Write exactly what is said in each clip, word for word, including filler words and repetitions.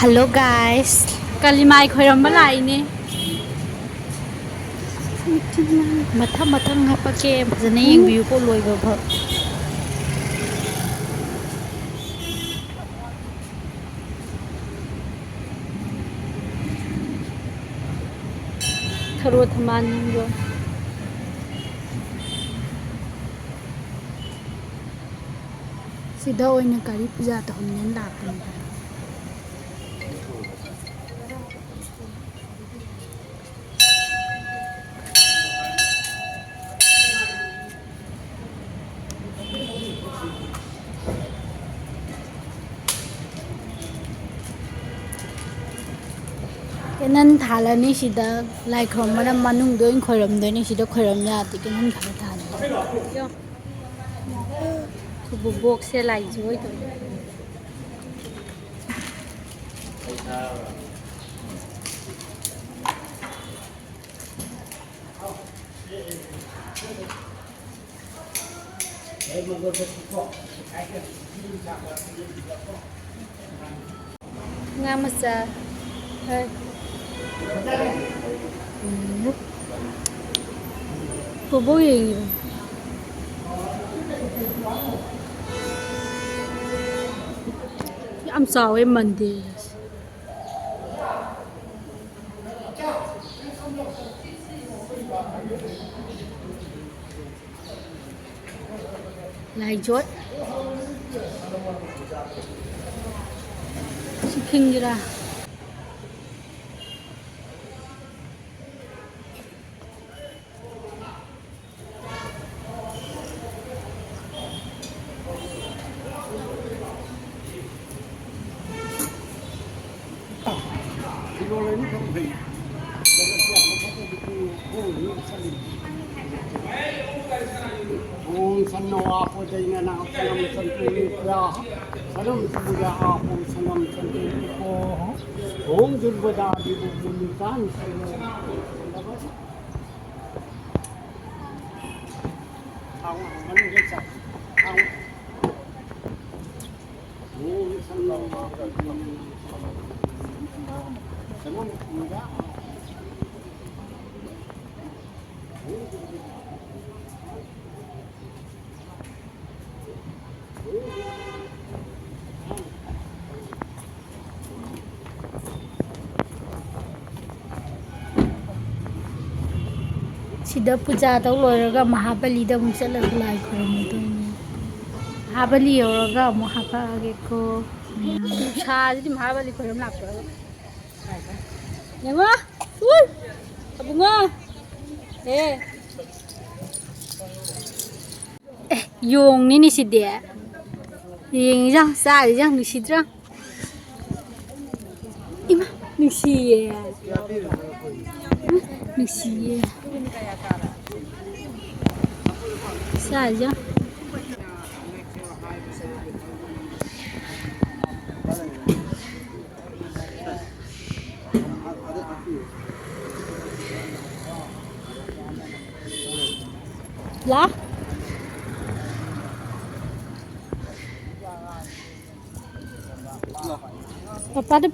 Hello guys, ꯀꯂꯤꯃꯥꯏ ꯈꯣꯏꯔꯝꯕ ꯂꯥꯛꯏꯅꯦ꯫ ꯃꯊꯪ ꯃꯊꯪ ꯍꯥꯄꯛꯀꯦ, ꯐꯖꯅ ꯌꯦꯡꯕꯤꯌꯨꯀꯣ ꯂꯣꯏꯕ ꯐꯥꯎ꯫ ꯊꯔꯣ ꯊꯝꯕꯥꯜ ꯌꯣ꯫ ꯁꯤꯗ ꯑꯣꯏꯅ ꯀꯥꯂꯤ ꯄꯨꯖꯥ ꯇꯧꯍꯟꯒꯦꯅ ꯂꯥꯛꯄꯅꯤꯗ꯫ Candle ꯊꯥꯜꯂꯅꯤ ꯁꯤꯗ, ꯂꯥꯏ ꯈꯨꯔꯨꯝꯕꯅ ꯃꯅꯨꯡꯗ ꯑꯣꯏꯅ ꯈꯣꯏꯔꯝꯗꯣꯏꯅꯦ, ꯁꯤꯗ ꯈꯣꯏꯔꯝ ꯌꯥꯗꯦ, candle ꯈꯔ ꯊꯥꯜꯂꯦ꯫ ꯈꯨꯕꯨ box ꯁꯦ ꯂꯥꯏ ꯖꯒꯣꯏ ꯇꯧꯔꯤ꯫ ꯉꯥ ꯃꯆꯥ꯫ ꯍꯣꯏ꯫ ꯎꯝ꯫ ꯕꯣꯕꯣꯛ ꯌꯦꯡꯉꯤꯔꯣ? ꯌꯥꯝ ꯆꯥꯎꯋꯦ ꯃꯟꯗꯤꯔ꯫ ꯂꯥꯏꯖꯣꯏ꯫ ꯁꯤ ꯈꯤꯡꯒꯤꯔꯥ? ॐ सन्नो आपो दैनना सनं सन्तु विद्याः सनं सूर्य आपो सनं सन्तु विद्योः। ॐ दुर्वदा विभुमुनितान् सन्नो। ॐ सन्नो आपो दैनना ꯁꯤꯗ ꯄꯨꯖꯥ ꯇꯧ ꯂꯣꯏꯔꯒ ꯃꯍꯥꯕꯂꯤꯗ ꯑꯃꯨꯛ ꯆꯠꯂꯒ ꯂꯥꯏ ꯈꯨꯔꯨꯝꯃꯨꯗꯣꯏꯅꯤ꯫ ꯃꯍꯥꯕꯂꯤ ꯌꯧꯔꯒ ꯑꯃꯨꯛ ꯍꯥꯄꯛꯑꯒꯦꯀꯣ꯫ ꯅꯨꯡꯁꯥꯁꯤꯗꯤ ꯃꯍꯥꯕꯂꯤ ꯈꯨꯔꯨꯝ ꯂꯥꯛꯄ꯭ꯔꯕ? ꯌꯦꯡꯉꯣ꯫ ꯎꯏ! ꯑꯕꯨꯡꯉꯣ! ꯑꯦ! ꯑꯦ, ꯌꯣꯡꯅꯤꯅꯦ ꯁꯤꯗꯤ꯫ ꯌꯦꯡꯉꯤꯖꯦ ꯌꯦꯡꯉꯣ, ꯆꯥꯔꯤꯖꯦ ꯌꯦꯡꯉꯣ, ꯅꯨꯡꯁꯤꯗ꯭ꯔꯣ? ꯏꯃꯥ, ꯅꯨꯡꯁꯤꯌꯦ꯫ ꯎꯝ, ꯅꯨꯡꯁꯤꯌꯦ꯫ ꯆꯥꯔꯤꯖꯦ ꯌꯦꯡꯉꯣ꯫ ꯂꯥ꯫ ꯄꯄꯥꯗ꯫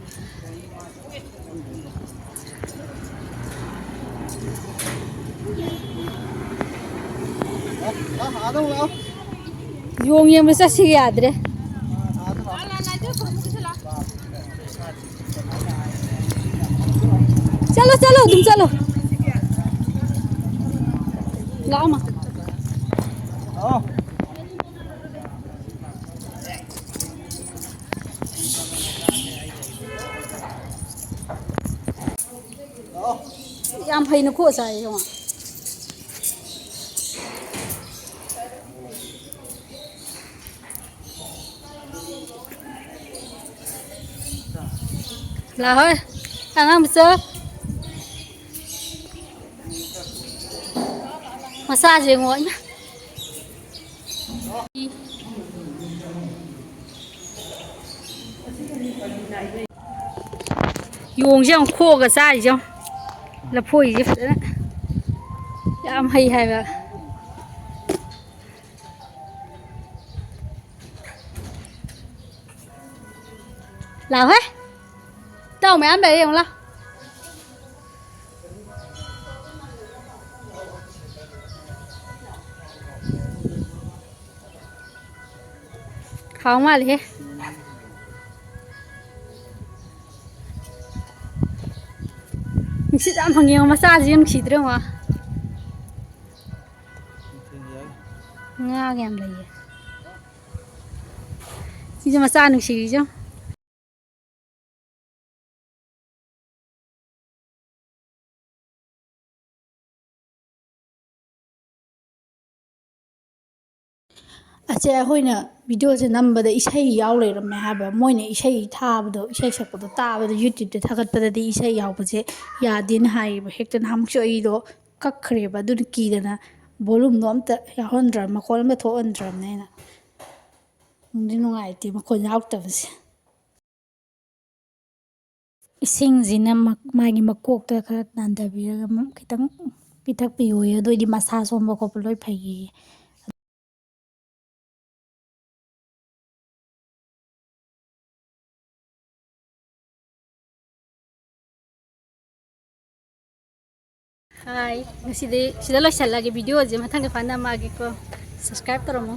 ꯌꯣꯡ ꯌꯦꯡꯕ ꯆꯠꯁꯤ ꯌꯥꯗ꯭ꯔꯦ꯫ ꯆꯠꯂꯣ, ꯆꯠꯂꯣ, ꯑꯗꯨꯝ ꯆꯠꯂꯣ꯫ ꯂꯥꯛꯑꯣ, ꯃꯥ꯫ ꯌꯥꯝ ꯍꯩꯅ ꯈꯣꯛꯑ ꯆꯥꯏ ꯌꯦꯡꯉꯣ꯫ ꯂꯥ ꯍꯣꯏ, ꯑꯉꯥꯡ ꯃꯆꯥ꯫ ꯃꯆꯥꯁꯦ ꯌꯦꯡꯉꯣ, ꯏꯃꯥ꯫ ꯌꯣꯡꯁꯦ ꯌꯥꯝ ꯈꯣꯛꯑꯒ ꯆꯥꯔꯤꯁꯦ ꯌꯦꯡꯉꯣ꯫ ꯂꯐꯣꯏꯁꯦ ꯐꯖꯅ ꯌꯥꯝ ꯍꯩ ꯍꯥꯏꯕ꯫ ꯂꯥꯎꯍꯦ! ꯏꯇꯥꯎ ꯃꯌꯥꯝ ꯂꯩꯔꯦ ꯌꯦꯡꯉꯨ ꯂꯥꯎ꯫ ꯍꯥꯎ ꯃꯥꯜꯂꯦꯍꯦ꯫ ꯅꯨꯡꯁꯤꯠ ꯌꯥꯝ ꯐꯪꯉꯦ, ꯌꯦꯡꯉꯣ, ꯃꯆꯥꯁꯤ ꯌꯥꯝ ꯅꯨꯡꯁꯤꯗ꯭ꯔꯣ, ꯌꯦꯡꯉꯣ꯫ ꯉꯥꯒ ꯌꯥꯝ ꯂꯩꯌꯦ꯫ ꯁꯤꯁꯨ ꯃꯆꯥ ꯅꯨꯡꯁꯤꯔꯤꯁꯦ ꯌꯦꯡꯉꯣ꯫ ꯑꯁꯦ, ꯑꯩꯈꯣꯏꯅ ꯚꯤꯗꯤꯑꯣꯁꯦ ꯅꯝꯕꯗ ꯏꯁꯩ ꯌꯥꯎ ꯂꯩꯔꯝꯃꯦ ꯍꯥꯏꯕ꯫ ꯃꯣꯏꯅ ꯏꯁꯩ ꯊꯥꯕꯗꯣ, ꯏꯁꯩ ꯁꯛꯄꯗꯣ ꯇꯥꯕꯗ YouTube-ꯇ ꯊꯥꯒꯠꯄꯗꯗꯤ ꯏꯁꯩ ꯌꯥꯎꯕꯁꯦ ꯌꯥꯗꯦꯅ ꯍꯥꯏꯌꯦꯕ꯫ ꯍꯦꯛꯇ ꯅꯍꯥꯟꯃꯨꯛꯁꯨ ꯑꯩꯗꯣ ꯀꯛꯈ꯭ꯔꯦꯕ꯫ ꯑꯗꯨꯅ ꯀꯤꯗꯅ volume-ꯗꯣ ꯑꯝꯇ ꯌꯥꯎꯍꯟꯗ꯭ꯔꯕ, ꯃꯈꯣꯟ ꯑꯝꯇ ꯊꯣꯛꯍꯟꯗ꯭ꯔꯕꯅꯦ ꯑꯩꯅ꯫ ꯅꯨꯡꯗꯤ ꯅꯨꯡꯉꯥꯏꯇꯦ ꯃꯈꯣꯟ ꯌꯥꯎꯔꯛꯇꯕꯁꯦ꯫ ꯏꯁꯤꯡꯁꯤꯅ ꯃꯛ-, ꯃꯥꯒꯤ ꯃꯀꯣꯛꯇ ꯈꯔ ꯅꯥꯟꯊꯕꯤꯔꯒ ꯑꯃꯨꯛ ꯈꯤꯇꯪ ꯄꯤꯊꯛꯄꯤꯌꯣꯌꯦ꯫ ꯑꯗꯨꯑꯣꯏꯗꯤ ꯃꯁꯥ ꯁꯣꯟꯕ ꯈꯣꯠꯄ ꯂꯣꯏ ꯐꯩꯌꯦ꯫ ꯍꯥꯏ, ꯉꯁꯤꯗꯤ ꯁꯤꯗ ꯂꯣꯏꯁꯤꯜꯂꯒꯦ ꯚꯤꯗꯤꯑꯣꯁꯦ, ꯃꯊꯪꯒꯤ ꯐꯥꯅ ꯅꯝꯃꯛꯑꯒꯦꯀꯣ꯫ Subscribe ꯇꯧꯔꯝꯃꯣ꯫